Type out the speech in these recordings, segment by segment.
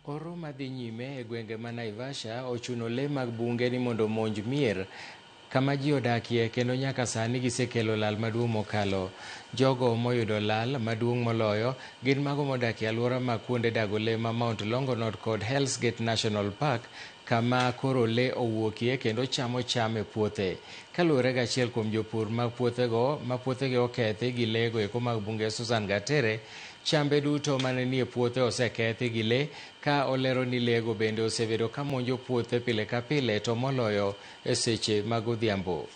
Oro madhi nyime e gwenge ma Naivasha ochuno lee mag bunge ni mondo omonj mier kama ji odakie kendo nyaka sani gisekelo lal maduong' mokalo. Jogo moyudo lal maduong' moloyo gin mago modak e alwora mag kuonde dago lee ma Mount Longonot kod Hell's Gate National Park kama koro lee owuokie kendo chamo cham e puothe. Kaluwore gi achiel kuom jopur mag puothego ma puothegi okethi gi lee go eko mag bunge Susan Gatere, chambe duto mane nie puothe osekethi gi lee ka olero ni lee go bende osebedo ka monjo puothe pile ka pile to moloyo e seche mag odhiambo.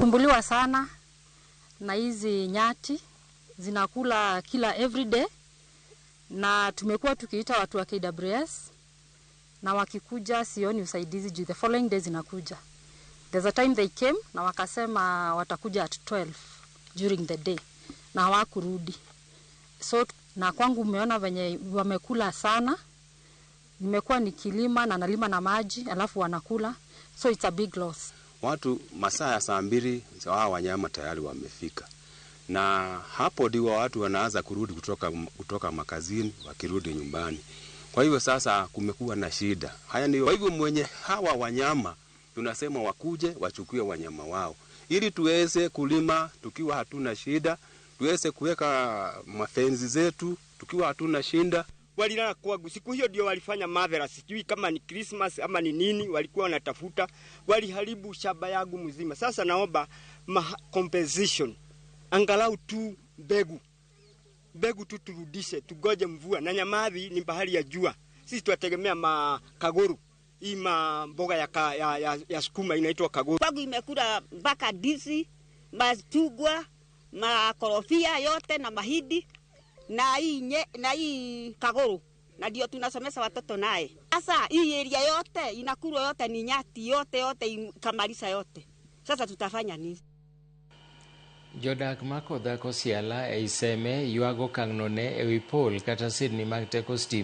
Tumbuliwa sana na hizi nyati zinakula kila everyday, na tumekuwa tukiita watu wa KWS na wakikuja sioni usaidizi juu the following days zinakuja. There's a time they came na wakasema watakuja at 12 during the day na hawakurudi. So na kwangu umeona venye wamekula sana. Nimekuwa nikilima na nalima na maji alafu wanakula, so it's a big loss. Watu masaa ya saa 2 hawa wanyama tayari wamefika, na hapo ndio watu wanaanza kurudi kutoka makazini wakirudi nyumbani. Kwa hivyo sasa kumekuwa na shida. Haya ni kwa hivyo mwenye hawa wanyama tunasema wakuje wachukue wanyama wao ili tuweze kulima tukiwa hatuna shida, tuweze kuweka mafenzi zetu tukiwa hatuna shida. Walilala kwangu siku hiyo, ndio walifanya madhara, sijui kama ni Christmas ama ni nini, walikuwa wanatafuta, waliharibu shamba yangu mzima. Sasa naomba compensation, angalau tu mbegu mbegu tu turudishe, tugoje mvua. Na Nyamathi ni bahari ya jua, sisi tunategemea makaguru hii mboga ya sukuma inaitwa kaguru. Kwangu imekula mpaka ndizi, machungwa, makorofia yote na mahindi na hii na hii kaguru, na ndio tunasomesha watoto naye. Sasa hii area yote inakulwa yote ni nyati yote yote ikamaliza yote. Sasa tutafanya nini? Jodak ma Kodhako Siala ei Seme ywago okang'no ne ewi pol kata sirni mag teko stima.